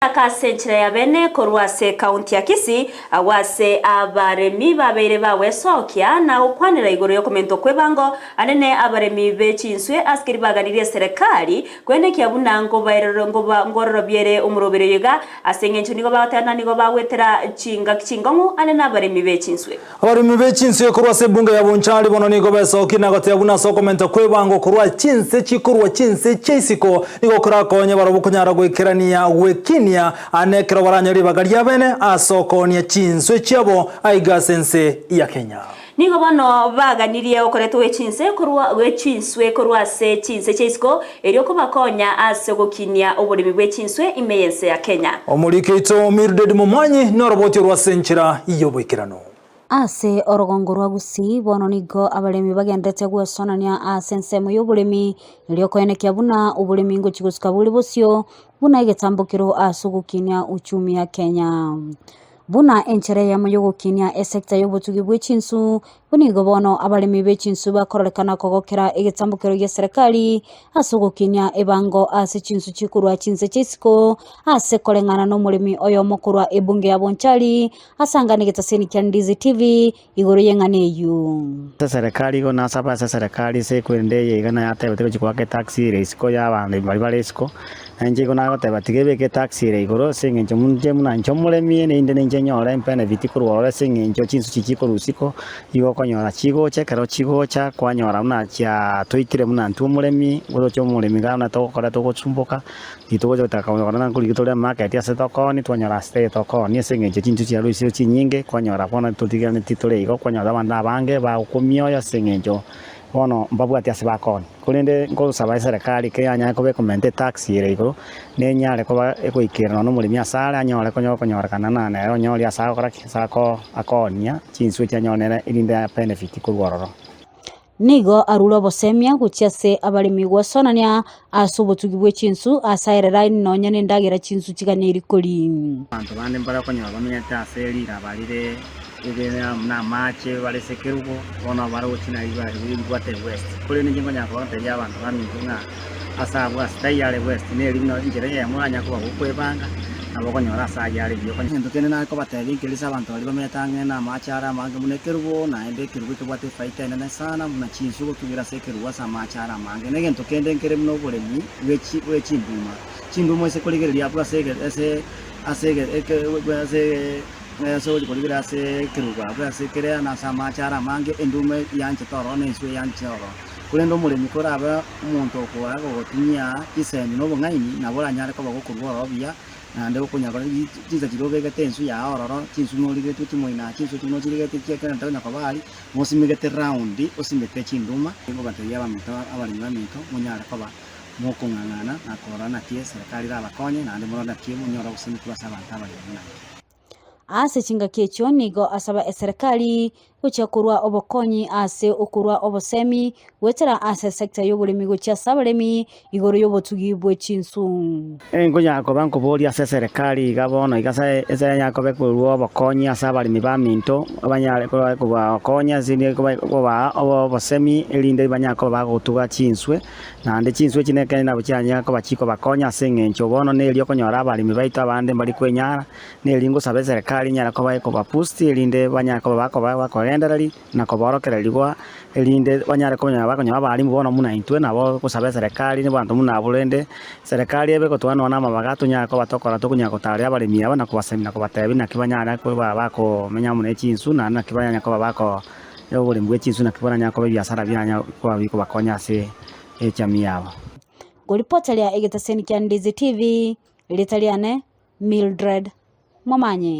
Aka ase enchera ya bene korwa ase ekaunti ya Kisii, agwo ase abaremi babeire bagwesokia na gokwanera igoro y'okomentwa kw'ebango anene abaremi be chinswe ase keria baganirie eserekari kwenekia buna nkobaerero ere omoroberi oyo iga ase engencho nigo bagoteba ng'a nigo bagwetera chingaki chinkong'u anene abaremi be chinswe. Abaremi be chinse korwa ase ebunge ya Bonchari bono nigo besokire na goteba buna ase okomenta kw'ebango korwa chinse chikorwa chinse chia isiko nigo korakonye barabwo konyara goikerania gwekinia ane ekero baranyore ribaga riabene ase okoonia chinswe chiabo aiga ase ense ya Kenya. Nigo bono baganirie okoretwa gwe chinse korwa gwe chinswe korwa ase chinse chia isiko erio kobakonya ase ogokinia oboremi bwe chinswe ime y'ense ya Kenya. Omoriki oito Mildred Momanyi noroboti orwo ase enchera y'oboikeranu. Ase orogongo rwa Gusii bono nigo abaremi bagenderete gwesonania ase ensemo y'oboremi, erio koenekia buna oboremi ngochia gosuka bore bosio buna egetambokero ase ogokinia uchumi ya Kenya. Buna enchera eyemo y'ogokinia esecta y'obotugi bwe chinsu, nigo bono abaremi be chinsu bakororekana kogokera egetambokero gia serikali ase ogokinia ebango ase chinsu chikorwa chinse chia isiko ase koreng'ana na omoremi oyomo korwa ebunge ya Bonchari asangane egetaseni kia Ndizi TV igoro y'eng'ana eyio. Ase eserekari igo nasaba ase eserekari ase ekwende eye iga nayatebete gochia goaka etax ere isiko ya abanto baria bare isiko, na inche igo nagoteba tiga ebeke etax ere igoro ase eng'encho inche buna inche omoremi naende ninche nyore ebenefit korwa ororo ase eng'encho chinsu echi chikorwa isiko, igo okonyora chigocha ekero chigocha kwanyora buna chiatoitire buna intwe omoremi, oroche omoremi iga buna togokora togosumboka. Titogocha gotaka korora nkorigia tore emarket ase tokoonia, twanyora ase taiyo tokoonia ase eng'encho chinsu chiarusiwe chinyinge, kwanyora bono totiganetie tore igo, kwanyora abanto abange bagokumia oyo ase eng'encho bono mbabwati ase bakoonia. Korende nkosaba eserekari ekero yanyare koba ekomenta etax ere igoro, nenyare koba egoikerana nonya omoremi ase are anyore konya okonyorekana na nere onyore ase agokora ki? Ase ako akoonia chinsu echi anyore nere erinde abenefit korwa ororo. Nigo arure obosemia gochia ase abaremi gwesonania ase obotugi bwe chinsu, ase aere raini nonya nendagera chinsu chiganeiri koria. Abanto bande mbare okonyora bamenyete ase riraba rire rire namache bare ase ekerubo, bono bare gochia na ribwate west. Korende inche nkonyara kobatebia abanto baminto ng'a ase abwo ase taiyo are west neri buna enchera eyemo oranyare koba gokwebanga, nabo okonyora ase ayio are buya. Egento kende nare kobatebia nkeri ase abanto baria bamenyete ang'e namache are amange buna ekerubo, naende ekerubo ekebwate efaita enene sana buna chinsu gotugera ase ekerubo ase amache are amange. Na egento kende nkere buna oboremi bwe chi bwe chinduma. Chinduma ase korigereria abwo ase ege ase ase ege eke ase ase ogochia korigereria ase ekerubo abwo ase kere na ase amache are amange, enduma yanchete ororo na enswe yanchete ororo. Korende omoremi korabe omonto okoa gogotumia chisemi na obong'aini, nabo oranyare koba gokorua ororo buya, naende okonyara kore chinsa chiria obegete enswe yao ororo, chinswe norigetwe chimoina, chinswe chiria nochirigetie chiekero onya koba aria, mosimegete round, osimeke chinduma. Ngobatebia abaminto, abaremi baminto, monyare koba mokong'ang'ana na korora naki eserekari erabakonye, naende morore naki monyore obosemia korwa ase abanto abaremi buna intwe. Ase chingaki echio nigo asaba eserekari gochia korwa obokonyi ase okorwa obosemi goetera ase esecta y'oboremi gochia ase abaremi igoro y'obotugi bwe chinsu. Nkonyara koba nkoboria ase eserekari iga bono iga ase ase yanyara koba ekorua obokonyi ase abaremi baminto, banyare koba kobakonya ase kobaa obosemi erinde banyare koba bagotuga chinswe. Naende chinswe echi nekeene nabo chianyare koba chikobakonya ase eng'encho bono neri okonyora abaremi baito abande mbari kwenyara, neri ngosaba eserekari enyare koba ekoba boost erinde banyare koba bakoba bakogendereria na koborokererigwa erinde banyare konyora bakonyora abalimu bono buna intwe nabo gosaba eserekari na abanto buna abwo rende, eserekari ebe egotwara nonya na amabaga tonyare koba tokora tokonyara gotaria abaremi aba na kobasemia na kobatebia naki banyare koba bakomenya amo ne chinsu naende naki banyare koba bako oboremi bwe chinsu naki boranyare koba ebiasara biranyare koba bikobakonya ase echamii yabo. Koripoteria egetaseni kia Ndizi TV, erieta riane Mildred Momanyi.